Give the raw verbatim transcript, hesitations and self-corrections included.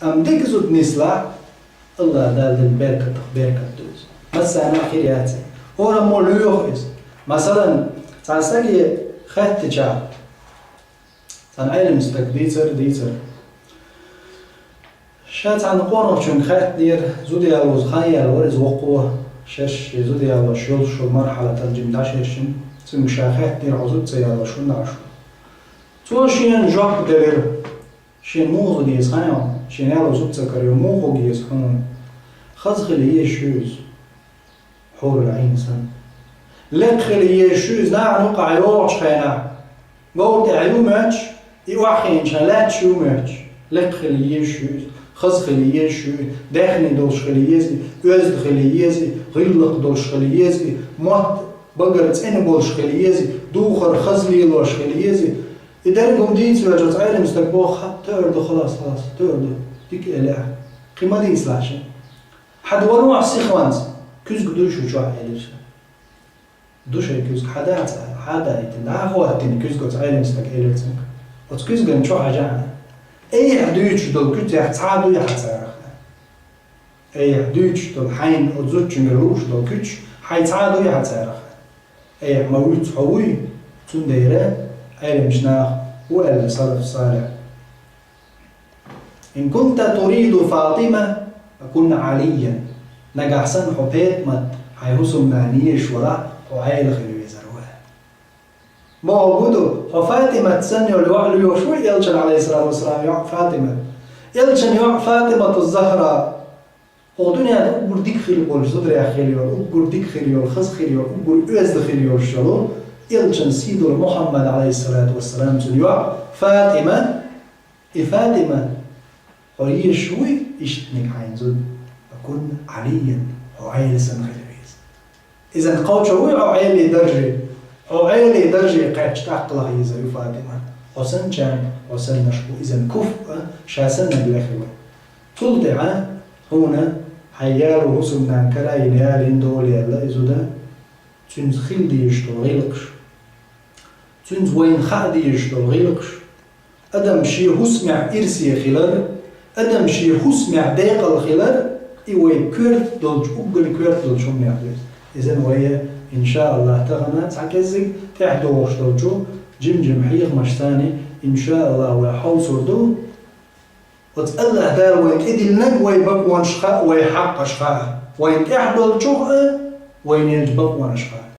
Амма дика зуда нислахь, АллахӀ Дала дина беркатах беркат ду иза. Массарна а хир яц. ХӀораммо лоьху иза. Масалан, цхьа саге хаьттича, цхьана Ӏелам стага дийцар, дийцар. Ша цхьана къонахчуьнга хаьттинера, зуда ялоза хан яьлла вара иза воккхо, шераш шен зуда ялош йолуш йолу мархьалатал жимма дӀашершина, цуьнга ша хаьттинера, хьо зуда ца ялош хӀунда Ӏаш ву. Цо шена жоп делира. Шена муха зуда еза хан йолу, шена яло зуда ца карайо, муха хӀума еза хьуна? Хаза хила езаш ю иза, хьурул Ӏийн санна. Лекха хила езаш ю иза, нахана юкъахь йогӀучу хенахь, говра тӀехь ю моьттуш, и охьахиъначу хенахь лаьтташ ю моьттуш. Лекха хила езаш ю иза, хаза хила езаш ю иза, даьхни долуш хила еза и, оьзда хила еза и, гӀиллакх долуш хила еза и, мотт, багара цӀена болуш хила еза и, духар хаза лелош хила еза и. И дерриг хӀума дийца веача, оцу Ӏелам стага боху: «Ха, тоьар ду, халас, халас, тоьар ду, дика элира ахь. Кхин ма дийцалахь шен. Хьан ду ван вахь сихонца, куьзга дуй шу чохь», — элира ша. «Ду шайн куьзга, хьан дац», — аьлла, хьан а даийтина, дӀа а хӀоттийна куьзга оцу Ӏелам стага, элира цуьнга. «Оцу куьзган чу хьажахьа. Айхьа дуьйцуш долу куьцех цхьа а дуй хьан царах?» — аьлла. Айхьа дуьйцуш долу, хьайна оцу зудчуьнгара лууш долу куьцаш хьайн цхьа а дуй хьан царах? Айхьа ма вуьйцу хьо вуй, цундела Ӏеламчу наха хӀун аьлла салаф салихь: «Ин кунта туриду Фатима, факун Ӏалийян». Нагахь санна хьо ПетӀамат, хьайн хӀусамнана езаш валахь, хьо Ӏела хила везар ву. Бохург ду, хьо ФатӀимат санна йолу йоӀ лоьхуш вуй, Элчан, Ӏалайхиссалату вассалам, йоӀ ФатӀимат. Элчан йоӀ ФатӀимату Захра. Хьо дуьненахь уггар дика хила болуш, зударех хила йолу, уггар дика хила йолу, хаза хила йолу, уггар оьзда хила йолуш йолу Элчан сий долу Мухьаммад, Ӏалайхиссалату вассалам, цуьнан йоӀ ФатӀима. И ФатӀима, хьо езаш вуй ишттаниг хьайна зуда? Факун Ӏалийян, хьо Ӏела санна хила веза. Иза кхочур вуй хьо Ӏеле дарже? Хьо Ӏеле дарже кхаьчча тӀаккха лаха езар ю ФатӀима. Хьо санначарна, хьо саннарш бу, иза куф а, ша саннарг лехи вай. Цул тӀаьхьа хьуна хьайн яло хӀусамнана кара а йина, ялийна, дола яьлла и зуда, цуьнца хила дезаш долу гӀиллакхаш. Цуьнца вайна хаа дезаш долу гӀиллакхаш. Адам шен хӀусамехь ирсе хилар, адам шен хӀусамехь декъала хилар, и вай коьрта долчу, уггар коьрта долчу хӀуманех ду иза. Иза вай, иншааллахӀ, тахана цхьа кӀеззиг тӀаьхьадогӀуш долчу жим-жима хьехамашца, иншааллахӀ, вай хьовсур ду. Оцу АллахӀ Дала вайна тӀедиллинарг вай бакъонаш хаа, вай хьакъаш хаа, вайна тӀехь долчух а, вайна еллачу бакъонаш хаа.